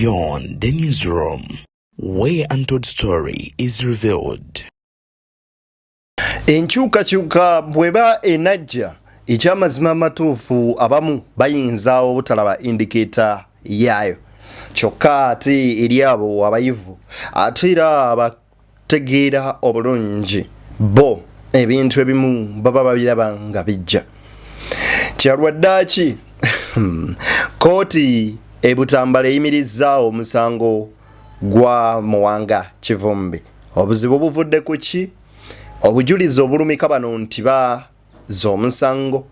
Beyond the Newsroom, where untold story is revealed. Enkyukakyuka bw'eba enajja, ekyamazima amatuufu abamu bayinza obutalaba indicator yaayo, kyokka ate eri abo abayivu ate era abategeera obulungi, bo ebintu ebimu baba babiraba nga bijja. Kyalwaddaaki kooti ebutambala eyimirizza omusango gwa Muwanga Kivumbi. Obuzibu buvudde ku ki? Obujulizi obulumika bano nti bazza omusango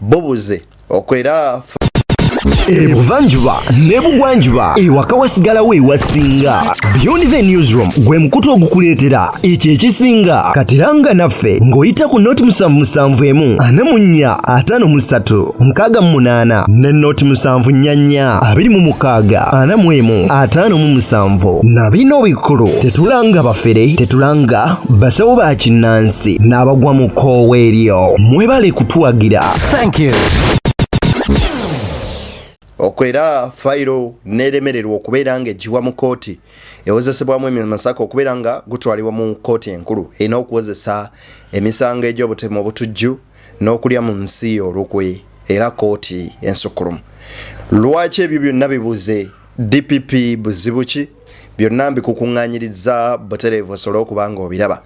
bubuze okwera. Ebuvanjuba n'ebugwanjuba, ewaka wasigalawo ewasinga. Beyond the Newsroom gwe mukutu ogukuleetera ekyo ekisinga. Katiranga naffe ng'oyita ku 077 44 53 68 ne 074 26 41 57. Na bino bikulu: tetulanga bafere, tetulanga basawo ba kinnansi n'abagwa mu kkoowa eryo. Mwebale kutuwagira. Thank you. Okwera fayiro neeremererwa okubeera nga eggyibwa mu kooti ewozesebwamu emimasaka okubeera nga gutwalibwa mu kooti enkulu erina okuwozesa emisango egy'obutemu, obutujju n'okulya mu nsi olukwe, era kooti ensukkulumu. Lwaki ebyo byonna bibuze? DPP buzibu ki? Byonna mbikukuŋŋaanyiriza butereevu osobole okuba nga obiraba.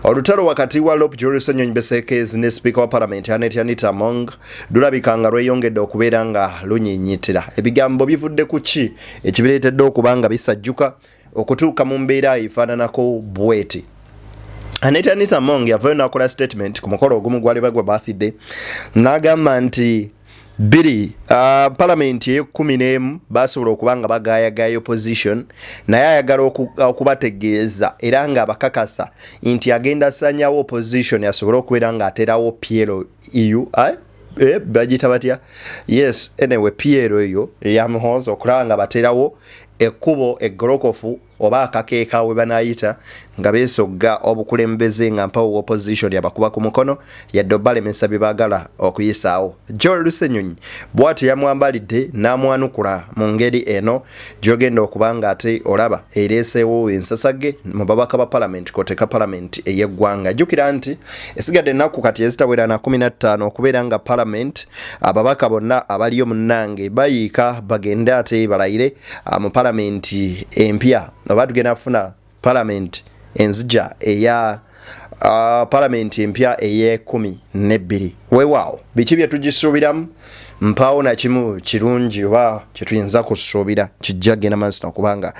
Olutalo wakati wa LOP Joel Ssenyonyi Besekezi ne sipiika wa palamenti Annet Anita Among lulabika nga lweyongedde okubeera nga lunyinyitira. Ebigambo bivudde ku ki ekibireetedde okuba nga bisajjuka okutuuka mu mbeera efaananako bweti? Annet Anita Among yavayo n'akola statement ku mukolo ogumu gwali bagwa birthday, n'agamba nti bbiri palamenti ey'ekumi n'emu basobola okuba nga bagayagaya opposition, naye ayagala okubategeeza era nga abakakasa nti agenda asanyawo opposition asobole okubeera nga aterawo PLU, eh, bagiyita batya? Yes, anyway, PL eyo eya Muhoozi, okulaba nga baterawo ekkubo eggolokofu oba akakeeka we banaayita nga beesogga obukulembeze, nga mpawo opposition abakuba ku mukono yadde obalemesa bye baagala okuyisaawo. Joel Ssenyonyi bw'atyo yamwambalidde n'amwanukula mu ngeri eno gy'ogenda okuba nga ate olaba ereeseewo ensasage mu babaka ba palamenti koteka palamenti ey'eggwanga. Jjukira nti esigadde ennaku kati ezitawera na 15 okubeera nga palamenti ababaka bonna abaliyo munnange bayiika bagende ate balayire mu palamenti empya, oba tugenda kufuna palamenti enzija eya palamenti empya ey'e12. Weewaawo, biki bye tugisuubiramu? Mpaawo nakimu kirungi oba kyetuyinza kusuubira kijja genda maaso nokubanga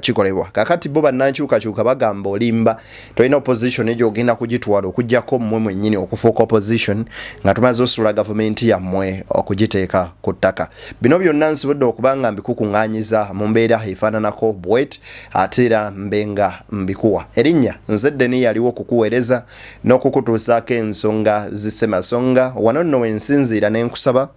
kikolebwa. Kakati bo bannankyukakyuka bagamba olimba, tolina opposition gyogenda kugitwala okugjako mmwe mwennyini okufuuka opposition nga tumaze osuula gavumenti yammwe okugiteeka ku ttaka. Bino byonna nsobodde okuba nga mbikukuŋŋaanyiza mu mbeera efaananako bwet, ate era mbe nga mbikuwa. Erinnya nze Ddeni, yaliwo okukuweereza n'okukutuusaako ensonga zissemasonga. Wano nno wensinziira ne nkusaba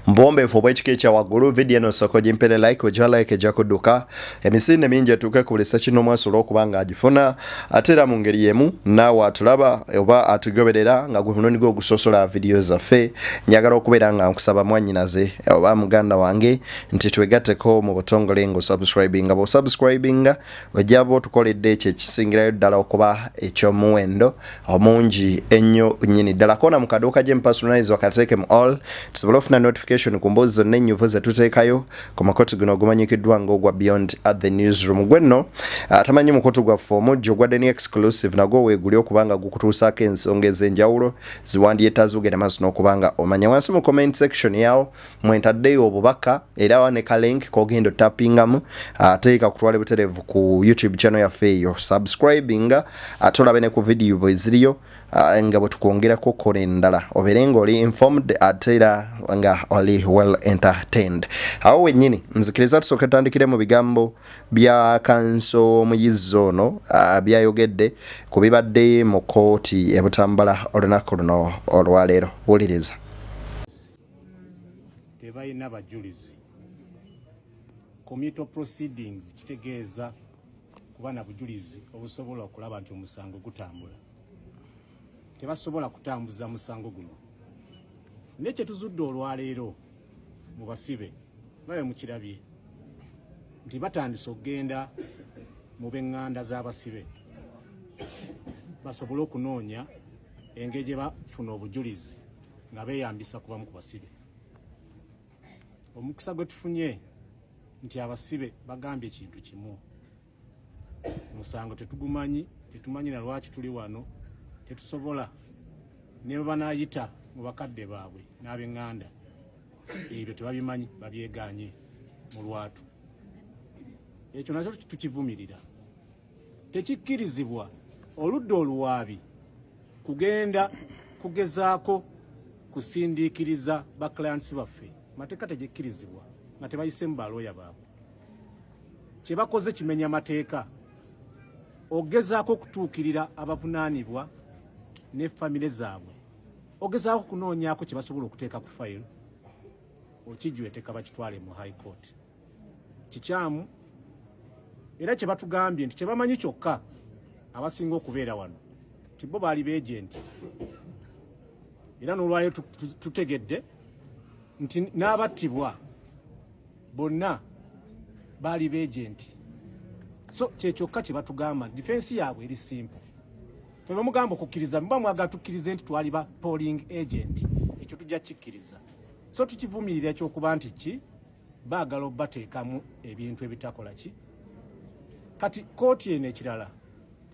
mbwombeefu obw'ekika ekya waggulu, vidiyo eno osooka ogimpere like. Ojja like ejja kudduka emisinde mingi etuuke ku buli ssekinoomu asobole okuba ng'agifuna. Ate era mu ngeri y'emu naawe atulaba oba atugoberera nga gwe mulundi gwe ogusosola vidiyo zaffe, njagala okubeera nga nkusaba mwannyinaze oba muganda wange nti twegatteko mu butongole ng'osubscribinga. Bw'osubscribinga ojja ba otukoledde ekyo ekisingirayo ddala okuba eky'omuwendo omungi ennyo nnyini ddala. Koona mu kaduuka gye personalize wakateeke mu all, tusobole okufuna notification ku mboozi zonna ennyuvu ze tuteekayo ku mukutu guno ogumanyikiddwa ng'ogwa Beyond at the Newsroom. Gwe nno atamanyi mukutu gwaffe omujja ogwa Deni Exclusive, nagwo weeguli okuba nga gukutuusaako ensonga ez'enjawulo ziwandyetaaze ogenda maaso n'okuba nga omanya. Wansi mu comment section yawo mwentaddeyo obubaka era ne kalink kogenda otapingamu ate kakutwale butereevu ku YouTube channel yaffe eyo. Subscribinga ate olabe ne ku vidiyo bwe ziriyo nga bwe tukwongerako kola endala, obeere nga oli informed ate era nga oli well entertained. Awo wennyini nzikiriza tusooke tutandikire mu bigambo bya kanso omuyizi ono byayogedde ku bibadde mu kooti e Butambala olunaku luno olwaleero. Wuliriza. Tebalina bajulizi. Committal proceedings kitegeeza kuba na bujulizi obusobola okulaba nti omusango gutambula. Tebasobola kutambuza musango guno. Naye kyetuzudde olwaleero mu basibe, babe mukirabye. Nti batandise okugenda mu b'eŋŋanda z'abasibe basobole okunoonya engeri gye bafuna obujulizi nga beeyambisa kubamu ku basibe. Omukisa gwe tufunye nti abasibe bagambye ekintu kimu: omusango tetugumanyi, tetumanyi na lwaki tuli wano, tetusobola ne bwe banaayita mu bakadde baabwe n'ab'eŋŋanda, ebyo tebabimanyi, babyegaanye mu lwatu. Ekyo nakyo tukivumirira. Tekikkirizibwa oludda oluwaabi kugenda kugezaako kusindiikiriza ba clients baffe. Mateeka tegikkirizibwa nga tebayise mu balooya baabwe. Kye bakoze kimenya mateeka, ogezaako okutuukirira abavunaanibwa ne famire zaabwe, ogezaako okunoonyaako kye basobola okuteeka ku fayiro okijweteka bakitwale mu High Court. Kikyamu. Era kye batugambye nti kyebamanyi kyokka abasinga okubeera wano ti bo baali ba agent, era n'olwayo tutegedde nti n'abattibwa bonna baali ba agent. So kyekyokka kye batugamba. Defense yaabwe eri simple. Fe bamugamba okukkiriza, muba mwagala tukkirize nti twali ba polling agent, ekyo tujja kikkiriza. So tukivumirira ekyokuba nti ki baagala obateekamu ebintu ebitakola ki. Kati kooti eno, ekirala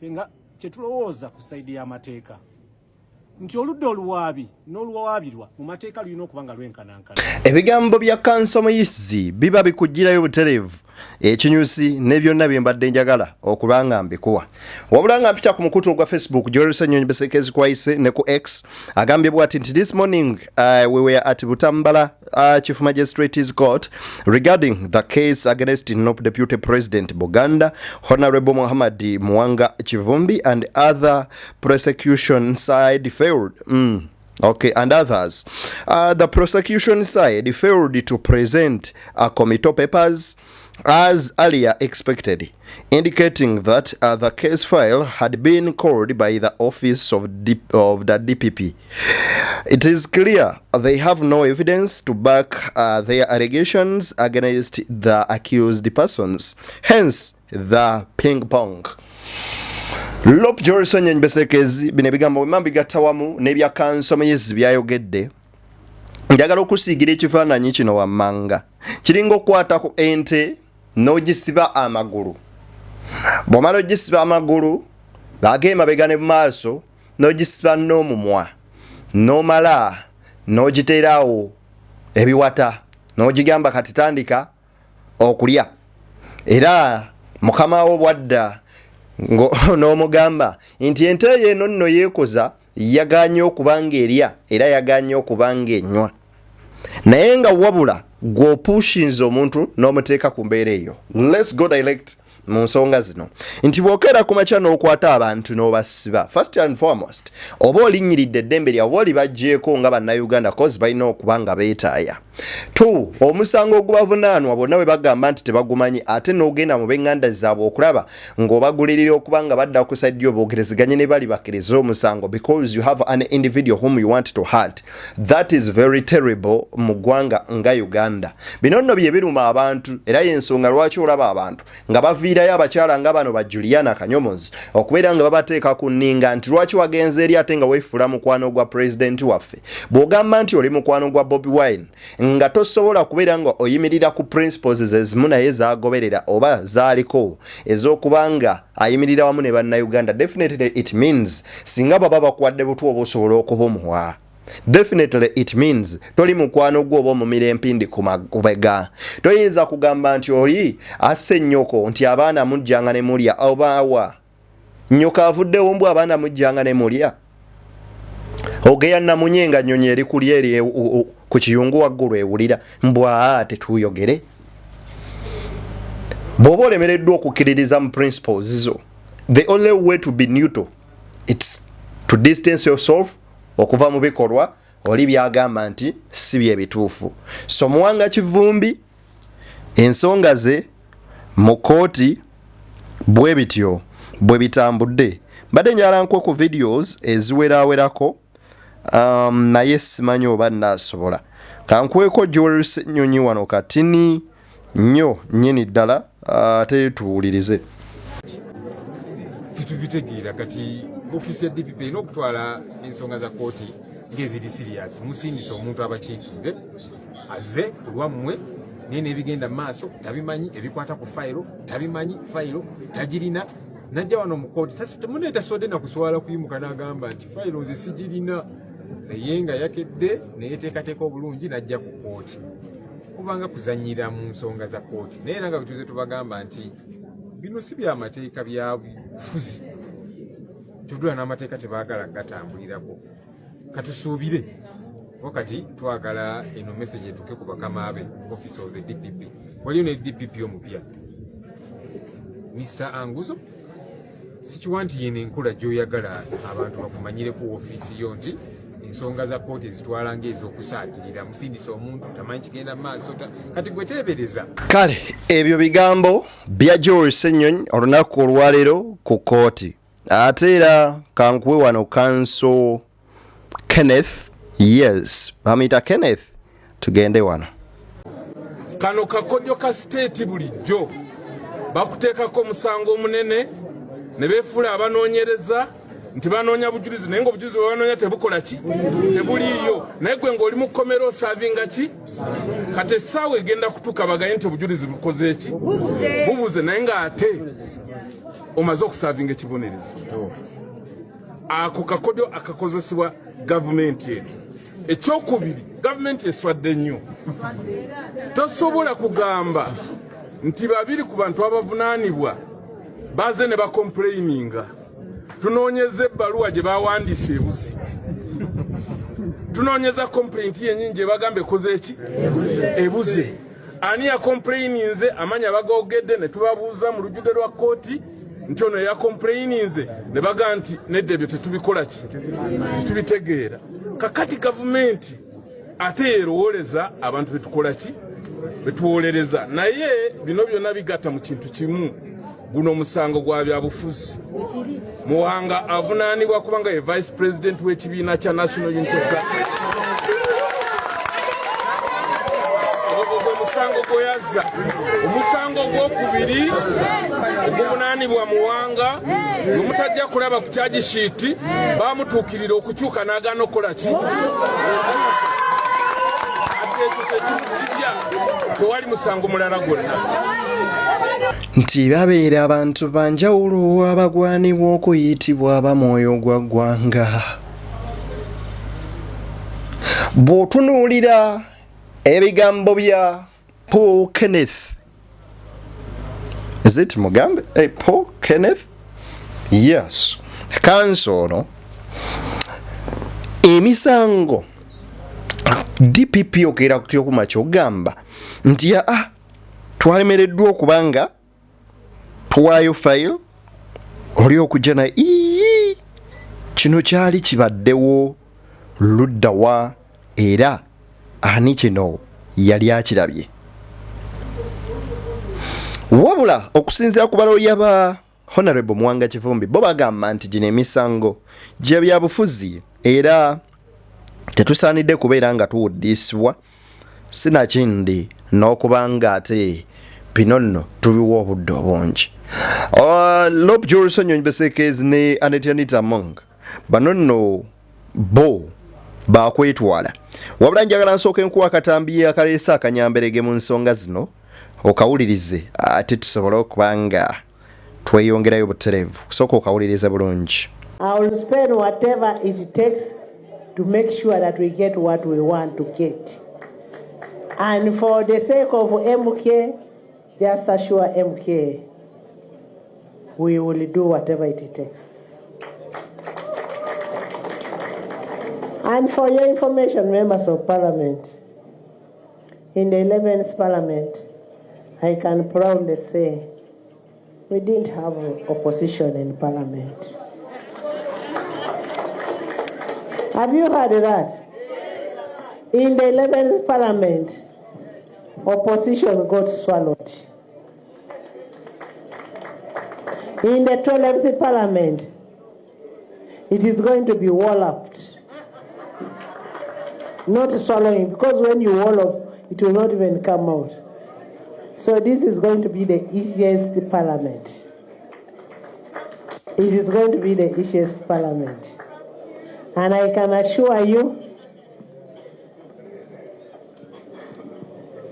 nga kyetulowooza ku side y'amateeka nti oludda oluwaabi n'oluwawaabirwa mu mateeka lulina okuba nga lwenkanankana. Ebigambo bya kanso Muyizzi biba bikugirayo butereevu ekinyusi ne byonna bye mbadde njagala okuba nga mbikuwa. Wabula nga mpita ku mukutu ogwa Facebook, Joel Ssenyonyi Besekezi kwayise ne ku X, agambye bwati nti this morning we were at Butambala Chief Magistrate's Court regarding the case against NUP Deputy President Buganda, Honorable Muhammad Muwanga Kivumbi, and other prosecution side failed Okay, and others. The prosecution side failed to present committal papers as earlier expected, indicating that the case file had been called by the office of the DPP. It is clear they have no evidence to back their allegations against the accused persons, hence the ping pong. Lop Johnson Nbesekezi, bino ebigambo bwe mbigatta wamu n'ebya kanso Muyizzi byayogedde, njagala okusiigira ekifaananyi kino wammanga. Kiringa okukwata ku ente n'ogisiba amagulu. Bw'omala ogisiba amagulu ag'emabega ne mu maaso, n'ogisiba n'omumwa, n'omala n'ogiteeraawo ebiwata, n'ogigamba kati tandika okulya. Era mukama wo bwadda n'omugamba nti ente eyo eno nno yeekoza, yaganye okuba nga erya era yaganye okuba nga enywa, naye nga wabula gw'opushinze omuntu n'omuteeka ku mbeera eyo. Let's go direct mu nsonga zino nti bw'okeera ku makya n'okwata abantu n'obasiba, first and foremost oba olinnyiridde eddembe lyabwe, oba olibaggyeko nga Bannayuganda, cause balina okuba nga beetaaya. Two, omusango ogubavunaanwa bonna bwe bagamba nti tebagumanyi, ate n'ogenda mu b'eŋŋanda zaabwe okulaba ng'obagulirira okuba nga badda ku side oboogerezeganye ne bali bakkirize omusango because you have an individual whom you want to hurt. That is very terrible mu ggwanga nga Uganda. Bino nno bye biruma abantu, era y'ensonga lwaki olaba abantu nga baviirayo abakyala nga bano ba Juliana Kanyomozi okubeera nga babateeka ku nninga nti lwaki wagenze eri ate nga weefuula mukwano gwa pulezidenti waffe. Bw'ogamba nti oli mukwano gwa Bobi Wine nga tosobola kubeera nga oyimirira ku principles zezimu naye zagoberera oba zaaliko ez'okuba nga ayimirira wamu ne Bannayuganda, definitely it means singa baba bakuwadde butwa oba osobola okubumuwa. Definitely it means toli mukwano gwo oba omumira empindi ku mabega. Toyinza kugamba nti oli asse ennyoko nti abaana mujjanga ne mulya, obaawa nnyoko avuddewo mbw abaana mujjanga ne mulya. Ogeya namunye nga nnyonyi eri kulya eri ku kiyungu waggulu ewulira mbwa tetuyogere. Bw'oba olemereddwa okukkiririza mu principles zo, the only way to be neutral, it's to distance yourself okuva mu bikolwa oli byagamba nti si bye bituufu. So Muwanga Kivumbi ensonga ze mu kooti bwe bityo bwe bitambudde. Mbadde njagala nkuwe ku videos eziwerawerako, naye simanyi oba naasobola. Kankuweko Joel Ssenyonyi wano katini nnyo nnyini ddala. Ate tuwulirize. Tetubitegeera. Kati ofiisi ya DPP erina okutwala ensonga za kkooti ng'eziri serious. Musindise omuntu abakiikirire, azze ku lwammwe, naye n'ebigenda mu maaso tabimanyi, ebikwata ku fayiro tabimanyi, fayiro tagirina, najja wano mu kkooti munne tasobodde na kuswala kuyimuka n'agamba nti fayiro nze sigirina, naye nga yakedde neyeteekateeka obulungi n'ajja ku kkooti. Kubanga kuzannyira mu nsonga za kkooti. Naye era nga bwe tuze tubagamba nti bino si byamateeka, bya bufuzi, tudula n'amateeka tebaagala gatambulirako. Katusuubire wakati twagala eno message etuuke ku bakama be office of the DPP. Waliyo ne DPP omupya, Mr Anguzo, sikiwa nti yeno enkola gy'oyagala abantu bakumanyire ku ofiisi yo nti ensonga za kkooti ezitwala ng'ez'okusaagirira, musindisa omuntu tamanyi kigenda mu maaso. Kati gwe teebereza. Kale ebyo bigambo bya Joel Ssenyonyi olunaku olwaleero ku kkooti. Ate era kankuwe wano Counsel Kenneth, yes, bamuyita Kenneth, tugende wano. Kano kakodyo ka siteeti, bulijjo bakuteekako omusango omunene ne beefuula abanoonyereza nti banoonya bujulizi, naye ng'obujulizi bwe banoonya tebukola ki, tebuliiyo. Naye gwe ng'oli mu kkomera osaavinga ki? Kati essaawa egenda kutuuka bagaye nti obujulizi bukoze ki, bubuze, naye ng'ate omaze okusaavinga ekibonerezo. Ako kakodyo akakozesebwa gavumenti eno. Ekyokubiri, gavumenti eswadde nnyo. Tosobola kugamba nti babiri ku bantu abavunaanibwa baze ne bacomplaininga. Tunoonyeza ebbaluwa gye bawandiise ebuzi, tunoonyeza complaint yennyini gye bagamba ekoze eki, ebuze. Ani yacomplaininze? Amanya bagogedde ne tubabuuza mu lujjudde lwa kkooti nti ono yacomplaininze, ne bagaa nti nedda, ebyo tetubikola ki, tetubitegeera. Kakati gavumenti ate yerowooleza abantu betukola ki, betuwolereza. Naye bino byonna bigatta mu kintu kimu, guno omusango gwa byabufuzi. Muwanga avunaanibwa kubanga ye vice president w'ekibiina kya National Unity Platform. Ogwo gwe musango gweyazza. Omusango gwokubiri oguvunaanibwa Muwanga, gwe mutajja kulaba ku charge sheet, bamutuukirira okukyuka n'agaana okukola ki. Ati ekyo tekimusibya, tewali musango mulala gwonna. Nti babeera abantu banjawulo abagwanibwa okuyitibwa abamwoyo gwa ggwanga. Bw'otunuulira ebigambo bya Paul Kenneth, is it Mugambe? Hey, Paul Kenneth, yes, counsel ono, emisango DPP okeera kutya okumakya ogamba nti aa twalemereddwa okuba nga tuwaayo fayiro oli okujja naye. Ii, kino kyali kibaddewo ludda wa, era ani kino yali akirabye? Wabula okusinziira ku balooya ba Honorable Muwanga Kivumbi, bo bagamba nti gino emisango gya byabufuzi era tetusaanidde kubeera nga tuwuddiisibwa, sinakindi n'okuba nga ate bino nno tubiwa obudde obungi. Lop Joel Ssenyonyi Besekezi ne Annet Anita Among, bano nno bo bakwetwala. Wabula njagala nsooka enkuwa akatambi akaleese akanyamberege mu nsonga zino, okawulirize ate tusobole okuba nga tweyongerayo butereevu. Sooka okawulirize bulungi. I will spend whatever it takes to make sure that we get what we want to get. And for the sake of MK, just assure MK, we will do whatever it takes. And for your information, members of parliament, in the 11th parliament, I can proudly say we didn't have opposition in parliament. Have you heard that? In the 11th parliament, opposition got swallowed. In the 12th parliament, it is going to be walloped. Not swallowing, because when you wallop, it will not even come out. So this is going to be the easiest parliament. It is going to be the easiest parliament. And I can assure you,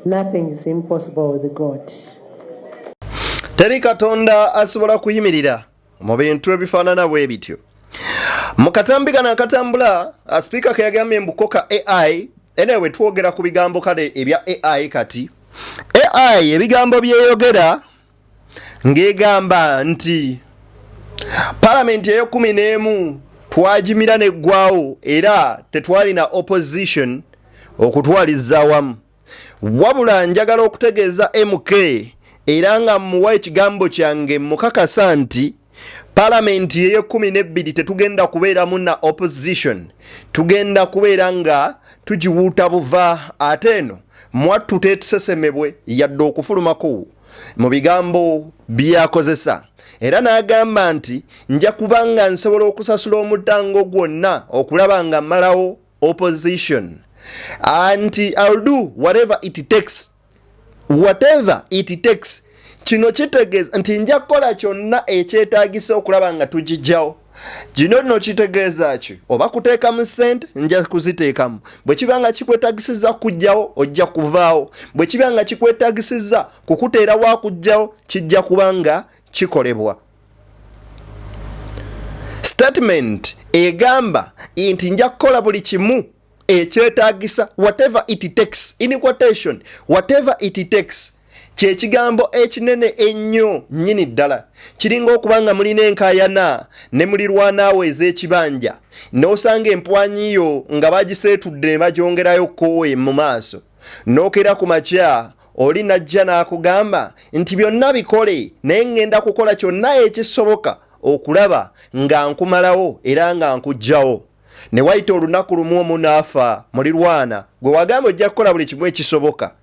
nothing is impossible with God. Teri Katonda asobola kuyimirira mu bintu ebifaanana bwe bityo. Mu katambi kano akatambula, sipiika ke yagambye mbu ko ka AI. Anyway, twogera ku bigambo kale ebya AI. Kati AI ebigambo byeyogera ng'egamba nti palamenti ey'ekumi n'emu twagimira neggwawo era tetwalina opposition okutwaliza awamu. Wabula njagala okutegeeza MK era nga mmuwa ekigambo kyange, mukakasa nti palamenti ey'ekumi n'ebbiri tetugenda kubeeramu na opposition, tugenda kubeera nga tugiwuuta buva, ate eno mwattu tetusesemebwe yadde okufulumako mu bigambo byakozesa. Era n'agamba nti nja kuba nga nsobola okusasula omutango gwonna okulaba nga mmalawo opposition, anti I'll do whatever it takes, whatever it takes. Kino kitegeeza nti nja kukola kyonna ekyetaagisa okulaba nga tugijjawo. Kino nno kitegeeza ki? Oba kuteekamu ssente, nja kuziteekamu. Bwe kiba nga kikwetagisiza kujjawo, ojja kuvaawo. Bwe kiba nga kikwetagisiza kukuteerawo akujjawo, kijja kuba nga kikolebwa. Statement egamba nti nja kukola buli kimu ekyetaagisa, whatever it takes, in quotation, whatever it takes, kyekigambo ekinene ennyo nnyini ddala. Kiringa okuba nga mulina enkaayana ne mulirwanaawo ez'ekibanja, n'osanga empwanyi yo nga bagiseetudde ne bagyongerayo koowe mu maaso, n'okera ku makya oli najja n'akugamba nti byonna bikole, naye ŋŋenda kukola kyonna ekisoboka okulaba nga nkumalawo era nga nkuggyawo. Ne wayita olunaku lumu omu n'afa, mulirwana gwe wagamba ojja kukola buli kimu ekisoboka.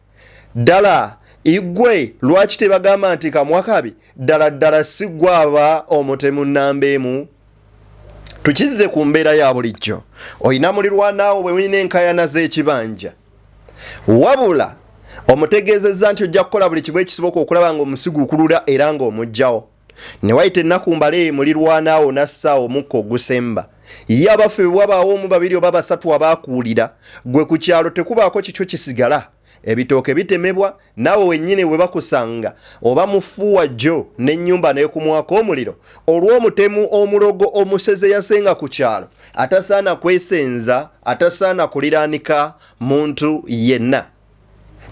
Ddala igwe lwaki tebagamba nti kamwa kabi? Ddala ddala si ggwe aba omutemu nnamba emu? Tukizze ku mbeera ya bulijjo. Olina mulirwanaawo bwe mulina enkaayana z'ekibanja, wabula omutegeezezza nti ojja kukola buli kimu ekisoboka okulaba ng'omusiguukulula era ng'omuggyawo. Ne wayita ennaku mbale, mulirwanaawo n'assaawo omukka ogusemba. Ye abaffe, bwe wabaawo omu, babiri oba basatu abaakuwulira gwe ku kyalo, tekubaako kikyo kisigala. Ebitooke bitemebwa, naawe wennyini bwe bakusanga oba mufuuwa jjo n'ennyumba n'ekumwako omuliro olw'omutemu, omulogo, omuseze yasenga ku kyalo, atasaana kwesenza, atasaana kuliraanika muntu yenna.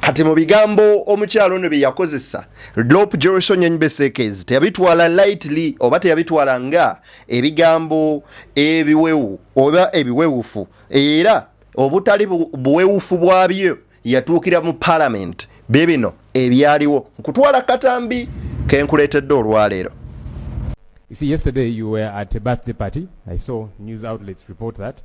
Kati mu bigambo omukyalo ono bye yakozesa, Lop Johnson Nyenbesekezi teyabitwala lightly oba teyabitwala nga ebigambo ebiwewu oba ebiwewufu, era obutali buwewufu bwabyo yatuukira mu parliament. Bye bino ebyaliwo. Nkutwala katambi kenkuleetedde olwaleero. You see, yesterday you were at a birthday party. I saw news outlets report that.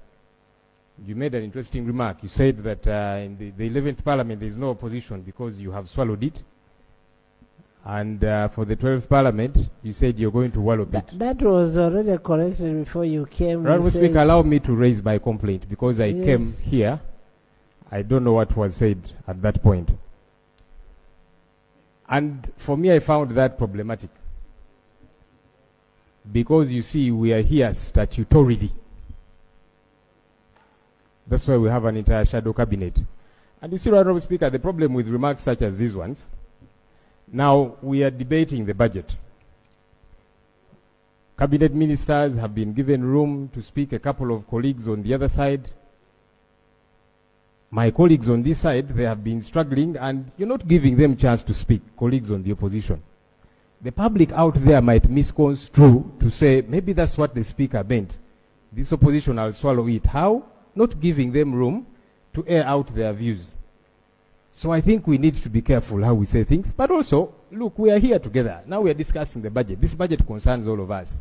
You made an interesting remark. You said that in the 11th Parliament there is no opposition because you have swallowed it. And for the 12th Parliament, you said you're going to wallop it. That was already corrected before you came. You Honorable Speaker, allow me to raise my complaint because I came here. I don't know what was said at that point. And for me, I found that problematic. Because you see, we are here statutorily. That's why we have an entire shadow cabinet. And you see, Honorable Speaker, the problem with remarks such as these ones, now we are debating the budget. Cabinet ministers have been given room to speak, a couple of colleagues on the other side. My colleagues on this side, they have been struggling, and you're not giving them chance to speak, colleagues on the opposition. The public out there might misconstrue to say, maybe that's what the speaker meant. This opposition, I'll swallow it. How? Not giving them room to air out their views. So I think we need to be careful how we say things. But also, look, we are here together. Now we are discussing the budget. This budget concerns all of us.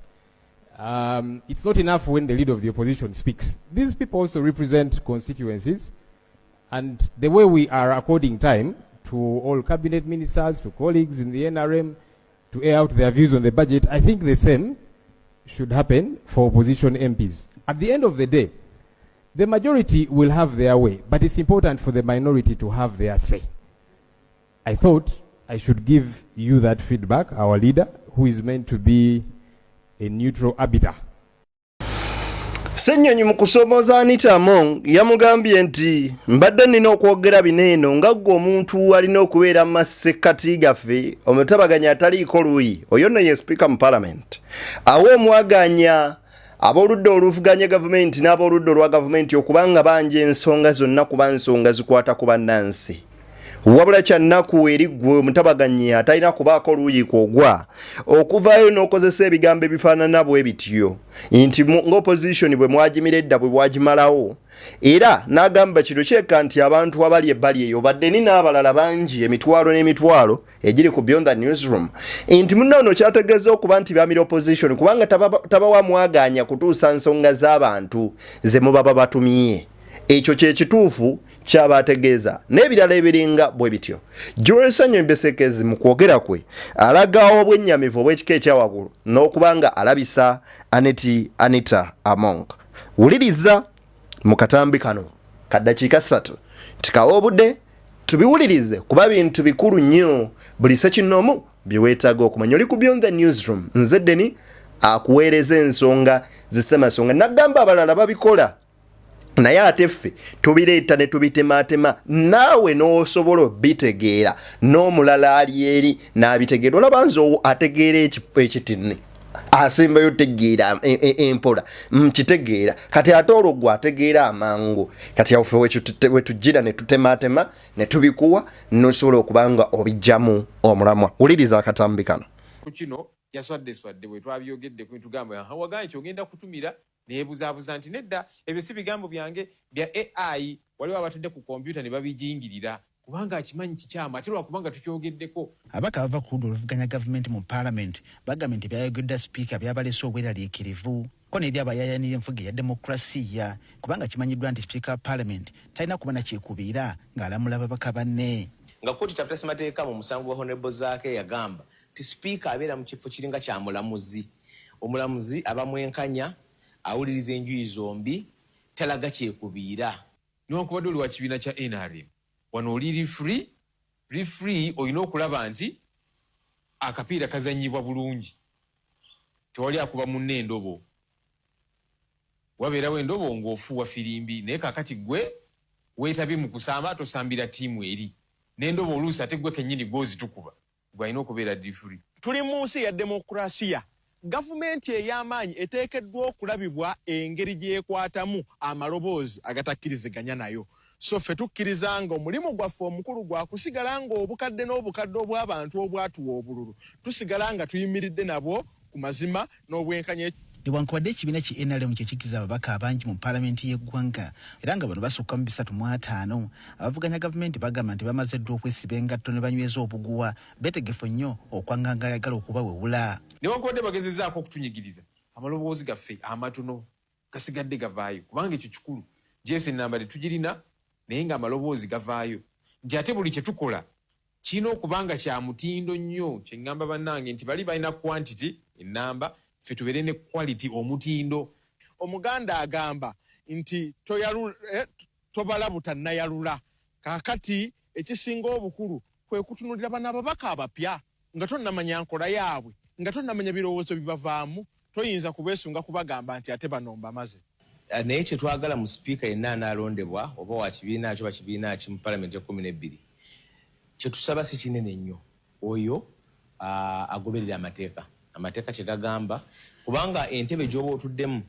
It's not enough when the leader of the opposition speaks. These people also represent constituencies. And the way we are according time to all cabinet ministers, to colleagues in the NRM, to air out their views on the budget, I think the same should happen for opposition MPs. At the end of the day, the majority will have their way, but it's important for the minority to have their say. I thought I should give you that feedback, our leader, who is meant to be a neutral arbiter. Ssenyonyi mu kusoomooza Anita Among yamugambye nti mbadde nnina okwogera bino eno nga ggwe omuntu alina okubeera mu masekkati gaffe omutabaganya ataliiko luuyi oyo nno ye sipiika mu palamenti awa omwaganya ab'oludda oluvuganya gavumenti n'ab'oludda olwa gavumenti okuba nga banja ensonga zonna kuba nsonga zikwata ku bannansi wabula kyannaku eri ggwe omutabaganyi atalina kubaako luuyi kwogwa okuvaayo n'okozesa ebigambo ebifaanana bwe bityo nti ng'opposition bwe mwagimira edda bwe bwagimalawo era n'agamba kino kyeka nti abantu abali ebbali eyo baddeni n'abalala bangi emitwalo n'emitwalo egiri ku Beyond the Newsroom nti munna ono kyategeeza okuba nti bamira opposition kubanga tabawa mwagaanya kutuusa nsonga z'abantu ze mubaba batumye ekyo kye kituufu kyaba ategeeza n'ebirala ebiringa bwe bityo. Joel Ssenyonyi Besekezi mu kwogera kwe alaga obwennyamivu obw'ekika ekya waggulu n'okuba nga alabisa Aneti Anita Among. Wuliriza mu katambi kano ka ddakiika ssatu tikawa obudde tubiwulirize kuba bintu bikulu nnyo buli ssekinnoomu bye weetaaga okumanya. Oli ku Beyond the Newsroom, nze Deni akuweereza ensonga zissemasonga. Nagamba abalala babikola naye ate ffe tubireeta ne tubitemaatema naawe n'osobola obitegeera n'omulala ali eri n'abitegeera olaba nze ategeera ekitinne asembayo tegeera e, e, empola nkitegeera kati ate olwo gwe ategeera amangu kati awo ffe wetujjira ne tutemaatema ne tubikuwa n'osobola okuba nga obijjamu omulamwa wuliriza akatambi kano kino yaswadde swadde bwe twabyogedde tugamba wagambye kyogenda kutumira Neebuzaabuza nti, Nedda, ebyo si bigambo byange, bya AI. Waliwo abatudde ku kompyuta ne babijingirira. Kubanga akimanyi kikyamu, ate lwakuba nga tukyogeddeko. Ababaka abava ku ludda oluvuganya gavumenti mu palamenti bagambye nti ebyayogeddwa sipiika byabalese obweraliikirivu ko n'eri abayaayanira enfuga eya demokulasiya kubanga kimanyiddwa nti sipiika wa palamenti talina kuba na kyekubiira ng'alamula babaka banne. Nga kkooti etaputa ssemateeka mu musango gwa Honourable Zaake yagamba nti sipiika abeera mu kifo kiringa kya mulamuzi. Omulamuzi aba mwenkanya, awuliriza enjuyi zombi, talaga kyekubiira. Newankubadde oli wa kibiina kya nrm, wano oli referee, referee olina okulaba nti akapiira kazannyibwa bulungi, tewali akuba munne endobo. Wabeerawo endobo ng'ofuuwa firimbi naye kaakati ggwe weetabye mu kusamba tosambira ttiimu eri n'endobo oluusi ate ggwe kennyini gw'ozitukuba. Gwe alina okubeera difuli. Tuli mu nsi eya demokulasiya. Gavumenti ey'amaanyi eteekeddwa okulabibwa engeri gy'ekwatamu amaloboozi agatakkiriziganya nayo. So ffe tukkiriza nga omulimu gwaffe omukulu gwa kusigala nga obukadde n'obukadde obw'abantu obwatuwa obululu tusigala nga tuyimiridde nabwo ku mazima n'obwenkanya. Newankubadde ekibiina ki nrm kyekikiza ababaka abangi mu palamenti y'eggwanga era nga bano basukka mu 350, abavuganya gavumenti bagamba nti bamaze dda okwesiba engatto ne banyweza obuguwa, beetegefu nnyo okwanganga ayagala okubawewula. Newankubadde bagezezaako okutunyigiriza, amaloboozi gaffe amatono gasigadde gavaayo kubanga ekyo kikulu. Jesse ennamba tetugirina naye ng'amaloboozi gavaayo nti ate buli kye tukola Kirina okuba nga kya mutindo nnyo. Kye ŋŋamba bannange nti bali balina quantity, ennamba, ffe tubeere ne quality, omutindo. Omuganda agamba nti tobala butannayalula. Kaakati ekisinga obukulu kwe kutunuulira bano ababaka abapya nga tonnamanya nkola yaabwe, nga tonnamanya birowoozo bibavaamu, toyinza kubeesunga kubagamba nti ate bano mbamaze. Naye kye twagala mu sipiika yenna anaalondebwa oba wa kibiina ki oba kibiina ki mu palamenti y'ekkuminebbiri, kye tusaba si kinene nnyo, oyo agoberere amateeka, amateeka kye gagamba kubanga entebe gy'oba otuddemu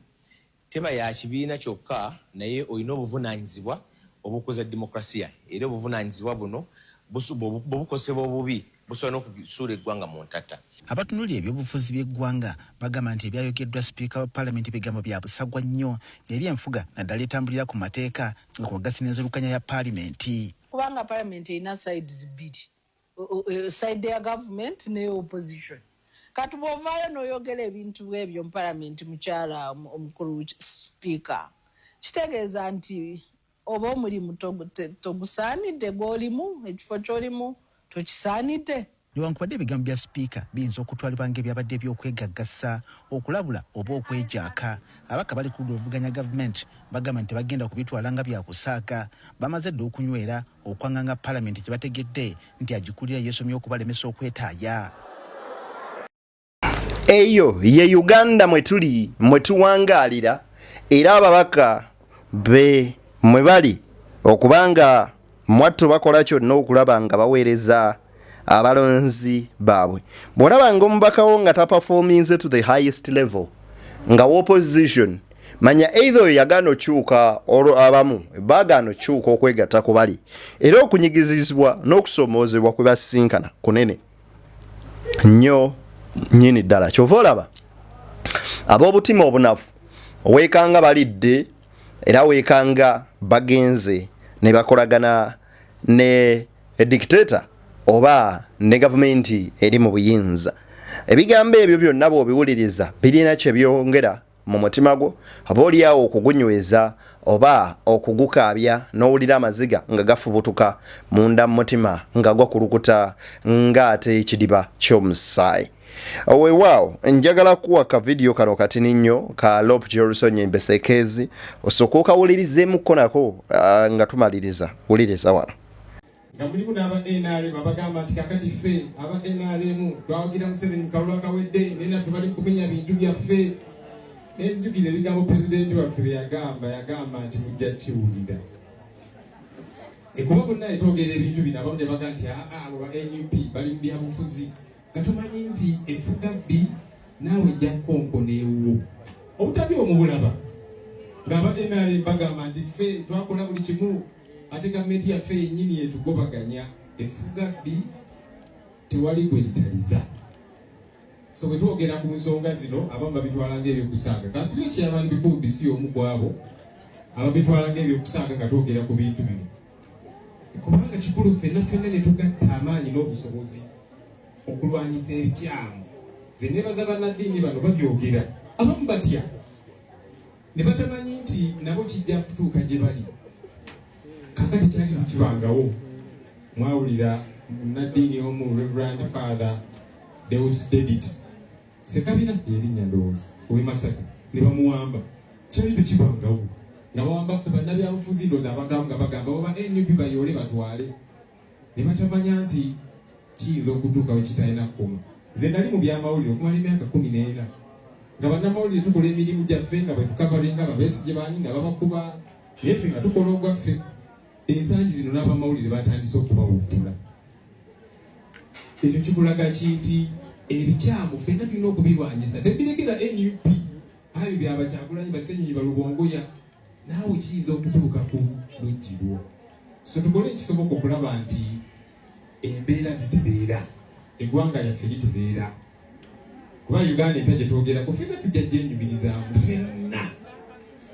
teba ya kibiina kyokka naye olina obuvunaanyizibwa obukuza demokulasiya era obuvunaanyizibwa buno bwe bukozesebwa obubi busobola n'okusuula eggwanga mu ntatta. Abatunuulira ebyobufuzi by'eggwanga bagamba nti ebyayogeddwa sipiika wa palamenti bigambo bya busagwa nnyo eri enfuga naddala etambulira ku mateeka nga kw'ogasse n'enzirukanya ya paalimenti. Kubanga parliament erina sides bbiri, side ya government ne opposition. Kati bw'ovaayo n'oyogera ebintu bwebyo mu parliament, mukyala omukulu speaker, kitegeeza nti oba omulimu togusaanidde gw'olimu, ekifo ky'olimu tokisaanidde. Newankubadde ebigambo bya sipiika biyinza okutwalibwa ng'ebyabadde eby'okwegaggasa, okulabula oba okwejaaka, ababaka bali ku ludda oluvuganya gavumenti bagamba nti tebagenda kubitwala nga byakusaaga. Bamaze dda okunywera okwanganga palamenti gye bategedde nti agikulira yeesomye okubalemesa okwetaaya. Eyo ye Uganda mwe tuli mwe tuwangaalira era ababaka be mwe bali okubanga mwattu bakola kyonna okulaba nga baweereza abalonzi baabwe. Bw'olaba nga omubaka wo nga taperforminze to the highest level nga opposition, manya either oyo yagaana okyuka olwo abamu baagaana okyuka okwegatta ku bali era okunyigizizibwa n'okusoomoozebwa kwe basisinkana kunene nnyo nnyini ddala. Kyova olaba ab'obutima obunafu weekanga balidde era weekanga bagenze ne bakolagana ne dictator oba ne gavumenti eri mu buyinza. Ebigambo ebyo byonna bw'obiwuliriza birina kye byongera mu mutima gwo, oba olyawo okugunyweza oba okugukaabya n'owulira amaziga nga gafubutuka munda mu mutima nga gakulukuta ng'ate ekidiba ky'omusaayi. Weewaawo njagala kuwa ka vidiyo kano katini nnyo ka Lop Jerusonye Mbesekeezi, osooke okawulirizeemukko nako nga tumaliriza. Wuliriza wano. Nga mulimu n'aba NRM abagamba nti kakati ffe aba NRM twawagira Museveni mu kalulu akawedde naye naffe bali kumenya bintu byaffe. Nenzijukira ebigambo pulezidenti waffe bye yagamba, yagamba nti mujja kiwulira. Ekuba bonna twogera ebintu bino abamu ne bagamba nti aa abo ba NUP bali mu byabufuzi, nga tomanyi nti efuga bbi naawe ejja kukonkona ewuwo. Obutabi omubulaba ng'aba NRM bagamba nti ffe twakola buli kimu ate gavumenti yaffe yennyini etugobaganya, efuga bbi tewali gwe litaliza. So bwe twogera ku nsonga zino abamu babitwala ng'ebyokusaaga. Kansubire Chairman Bikumbi si omu ku abo ababitwala ng'ebyokusaaga nga twogera ku bintu bino, kubanga kikulu ffenna ffenna ne tugatta amaanyi n'obusobozi okulwanyisa ebikyamu. Nze neebaza bannaddiini bano babyogera, abamu batya ne batamanyi nti nabo kijja kutuuka gye bali. Kakati kyali kibangawo, mwawulira munnaddiini omu Reverend Father Deus Dedit Sekabira erinnya ndowooza ow'e Masaka ne bamuwamba. Kyali tekibangawo nga bawamba ffe bannabyabufuzi, ndowooza abantu abamu nga bagamba oba NUP bayoole batwale, ne batamanya nti kiyinza okutuuka we kitalina kukoma. Nze nali mu byamawulire okumala emyaka 14 nga bannamawulire tukola emirimu gyaffe nga bwe tukavaringa Babesigye baani nga babakuba, naye ffe nga tukola ogwaffe. Ensangi zino n'abamawulire batandise okubawuttula. Ekyo kikulaga ki? Nti ebikyamu ffenna tulina okubirwanyisa, tebirekera NUP ebyo byabakyagulanyi basenyonyi balubongoya, naawe kiyinza okutuuka ku luggi lwo. So tukole ekisoboka okulaba nti embeera zitereera, eggwanga lyaffe litereera, kuba Uganda empya gye twogerako ffenna tujja gyenyumirizaamu ffenna,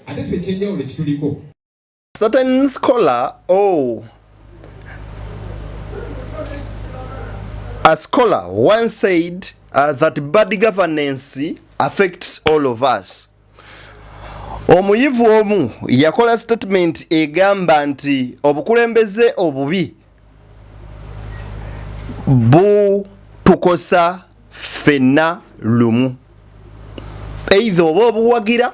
ate ffe ekyenjawulo ekituliko. Certain scholar, oh, a scholar once said that bad governance affects all of us. Omuyivu omu yakola statement egamba nti obukulembeze obubi butukosa ffenna lumu, either oba obuwagira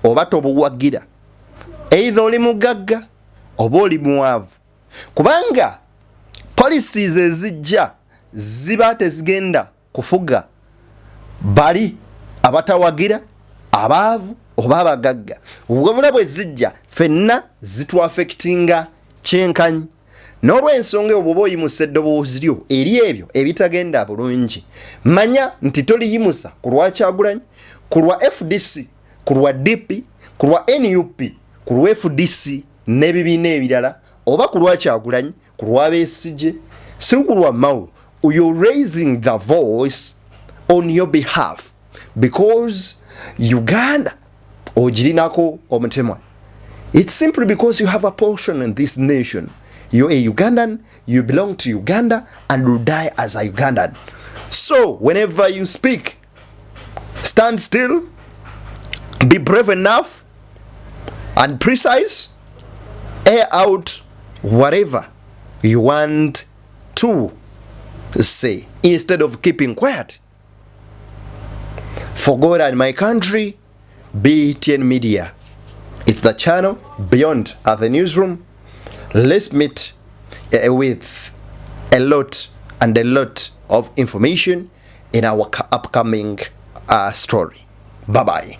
oba tobuwagira, either oli mugagga oba oli mwavu, kubanga policies ezijja ziba tezigenda kufuga bali abatawagira, abaavu oba abagagga. Wabula bwe zijja ffenna zitwafekitinga kyenkanyi. N'olw'ensonga eyo bw'oba oyimusa eddoboozi lyo eri ebyo ebitagenda bulungi, manya nti toliyimusa ku lwa Kyagulanyi, ku lwa FDC, ku lwa DP, ku lwa NUP, ku lwa FDC n'ebibiina ebirala, oba ku lwa Kyagulanyi, ku lwa Besigye, si ku lwa Mao. You're raising the voice on your behalf because Uganda ogirinako omutemwa. It's simply because you have a portion in this nation. You're a Ugandan, you belong to Uganda, and you die as a Ugandan. So whenever you speak, stand still, be brave enough and precise, air out whatever you want to say. instead of keeping quiet. For God and my country, BTN Media. It's the channel beyond the newsroom. Let's meet with a lot and a lot of information in our upcoming story. Bye bye.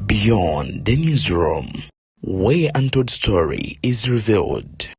Beyond the newsroom, where untold story is revealed.